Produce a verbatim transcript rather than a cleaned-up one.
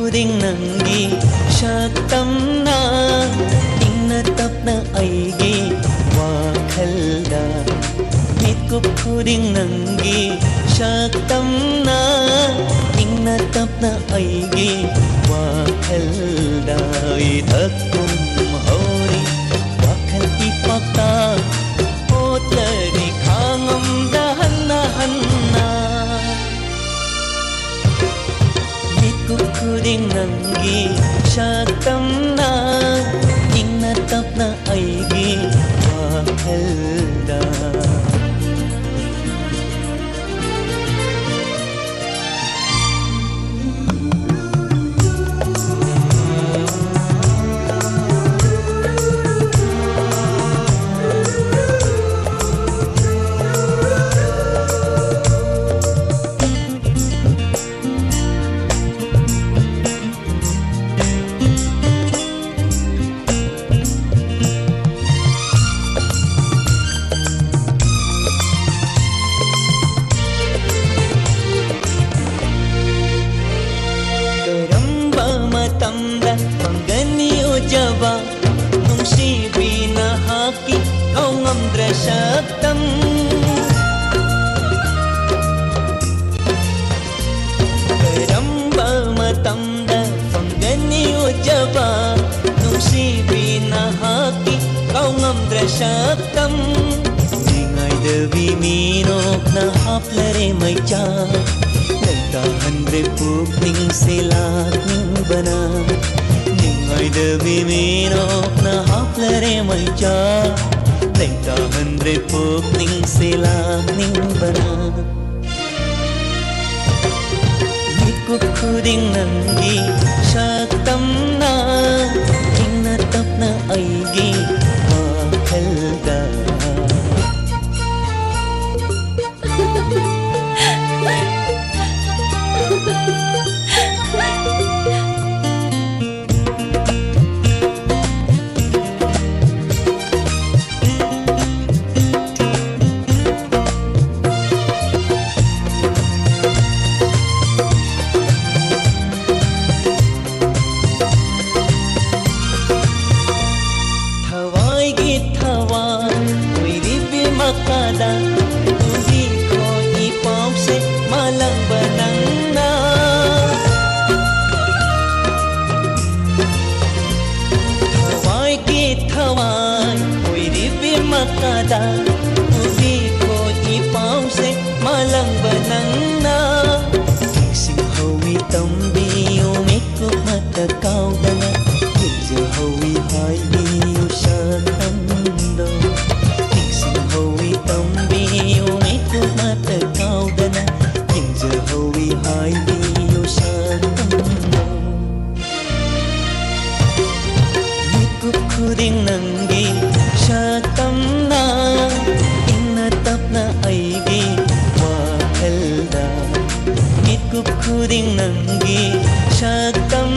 ꯈꯨꯗꯤꯡ ꯅꯪꯒꯤ ꯁꯛꯇꯝꯅ ꯏꯪꯅ ꯇꯞꯅ ꯑꯩꯒꯤ ꯋꯥꯈꯜꯗ꯫ ꯃꯤꯠꯀꯨꯞ ꯈꯨꯗꯤꯡ ꯅꯪꯒꯤ ꯁꯛꯇꯝꯅ ꯏꯪꯅ ꯇꯞꯅ ꯑꯩꯒꯤ ꯋꯥꯈꯜꯗ ꯏꯊꯛ ꯀꯨꯝ ꯍꯧꯔꯤ꯫ ꯋꯥꯈꯜ ꯏꯄꯥꯛꯇ ꯑꯣꯠꯂꯔꯤ ꯈꯥꯡꯉꯝꯗ ꯍꯟꯅ ꯍꯟꯅ꯫ ꯃꯤꯀꯨꯞ ꯈꯨꯗꯤꯡ ꯅꯪꯒꯤ ꯁꯛꯇꯝꯅ ꯏꯪꯅ ꯇꯞꯅ ꯑꯩꯒꯤ ꯋꯥꯈꯜꯗ꯫ ꯀꯔꯝꯕ ꯃꯇꯝꯗ ꯐꯪꯒꯅꯤ ꯎꯖꯕ ꯅꯨꯡꯁꯤꯕꯤ ꯅꯍꯥꯛꯀꯤ ꯀꯧꯉꯝꯗ꯭ꯔ ꯁꯛꯇꯝ? ꯀꯔꯝꯕ ꯃꯇꯝꯗ ꯐꯪꯒꯅꯤ ꯎꯖꯕ ꯅꯨꯡꯁꯤꯕꯤ ꯅꯍꯥꯛꯀꯤ ꯀꯧꯉꯝꯗ꯭ꯔ ꯁꯛꯇꯝ? ꯅꯤꯡꯉꯥꯏꯗꯕꯤ ꯃꯤꯅꯣꯛꯅ ꯍꯥꯞꯂꯔꯦ ꯃꯩꯆꯥꯛ, ꯂꯩꯇꯥꯍꯟꯗ꯭ꯔꯦ ꯄꯨꯛꯅꯤꯡꯁꯦ ꯂꯥꯛꯅꯤꯡꯕꯅ꯫ ꯅꯤꯡꯉꯥꯏꯗꯕꯤ ꯃꯤꯅꯣꯛꯅ ꯍꯥꯞꯂꯔꯦ ꯃꯩꯆꯥꯛ, ꯂꯩꯇꯥꯍꯟꯗ꯭ꯔꯦ ꯄꯨꯛꯅꯤꯡꯁꯦ ꯂꯥꯛꯅꯤꯡꯕꯅ꯫ ꯃꯤꯀꯨꯞ ꯈꯨꯗꯤꯡ ꯅꯪꯒꯤ ꯁꯛꯇꯝꯅ ꯏꯪꯅ ꯇꯞꯅ ꯑꯩꯒꯤ ꯋꯥꯈꯜꯗ꯫ ꯍꯥꯏꯕꯤꯌꯨ ꯁꯛꯇꯝꯂꯣ꯫ ꯃꯤꯀꯨꯞ ꯈꯨꯗꯤꯡ ꯅꯪꯒꯤ ꯁꯛꯇꯝꯅ ꯏꯪꯅ ꯇꯞꯅ ꯑꯩꯒꯤ ꯋꯥꯈꯜꯗ꯫ ꯃꯤꯀꯨꯞ ꯈꯨꯗꯤꯡ ꯅꯪꯒꯤ ꯁꯛꯇꯝ